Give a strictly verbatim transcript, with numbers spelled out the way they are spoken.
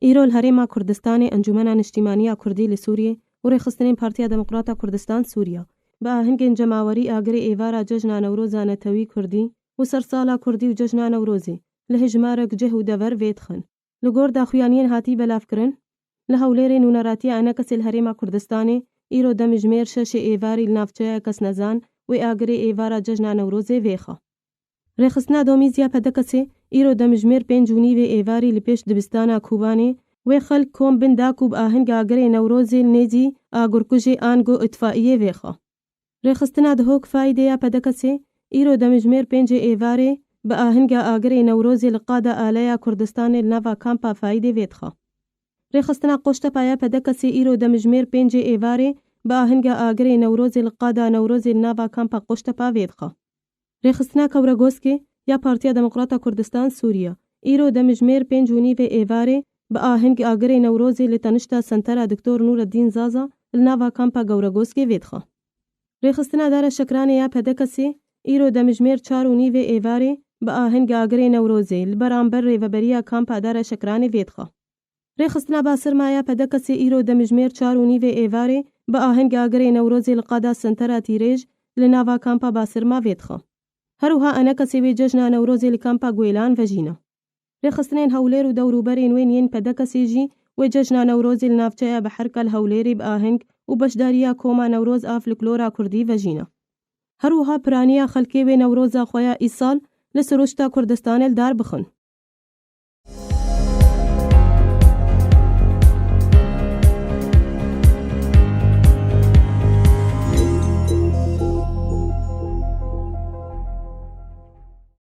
Îro li Herêma Kurdistanê Encûmena Niştîmaniya Kurdî li Sûriyê û Rêxistinên Partiya Demokrata Kurdistan Sûriya bi ahingên cemawerî agirê êvara Cejna Newroza Netewî Kurdî û Sersala Kurdî û Cejna Newrozê li hejmarek cih û dever vê dixin. Li gor daxuyaniyên hatî belavkirin, li Hewlêrê nûneratiya enekesê li Herêma Kurdistanê îro demjimêr şeşê êvarî li navçeya Kesnezan wê agirê êvara Cejna Newrozê vêxa. Rêxistina domîz ya P D K S'ê îro demjimêr pênc û nîvê êvarî li pêş dibistana Kobanê wê xelk kom bin da ku bi ahinga agirê Newrozê li nêzî agurkujê ango îtfaiyê vêxa. Rêxistina Dihok Fayde ya P D K S'ê îro demjimêr pêncê êvarê bi ahinga agirê Newrozê li qada aleya Kurdistanê li nava kampa Fayde vêdixa. Rêxistina Qoştepa ya P D K S'ê îro demjimêr pêncê êvarê bi ahinga agirê Newrozê li qada Newrozê li nava kampa Qoştepa vêdixa. Rêxistina Kewregoskê ya Partiya Demokrata Kurdistan Sûriya îro demjimêr pênc û nîvê êvarê bi ahing agirê Newrozê li tenişta Sentera Doktor Nûreddîn Zaza li nava kampa Gewregoskê vêdixa. Rêxistina Dara Şekranê ya P D K S'ê îro demjimêr çar û nîvê êvarê bi ahing agirê Newrozê li beramber rêveberiya kampa Dara Şekranê vêdixa. Rêxistina Basirma ya P D K S'ê îro demjimêr çar û nîvê êvarê bi ahing agirê Newrozê li qada Sentera Tîrêj li nava kampa Basirma vêdixa. Her wiha enekesê wê Cejna Newrozê li kampa Guêlan vejîna. Rêxistinên Hewlêr û dewrûberên wên yên P D K S'ê jî wê Cejna Newrozê li navçeya Biherka li Hewlêrê bi aheng û beşdariya koma Newroz a folklora kurdî vejîna. Her wiha piraniya xelkê wê Newroza xwe ya îsal li siruşta Kurdistanê li dar bixin.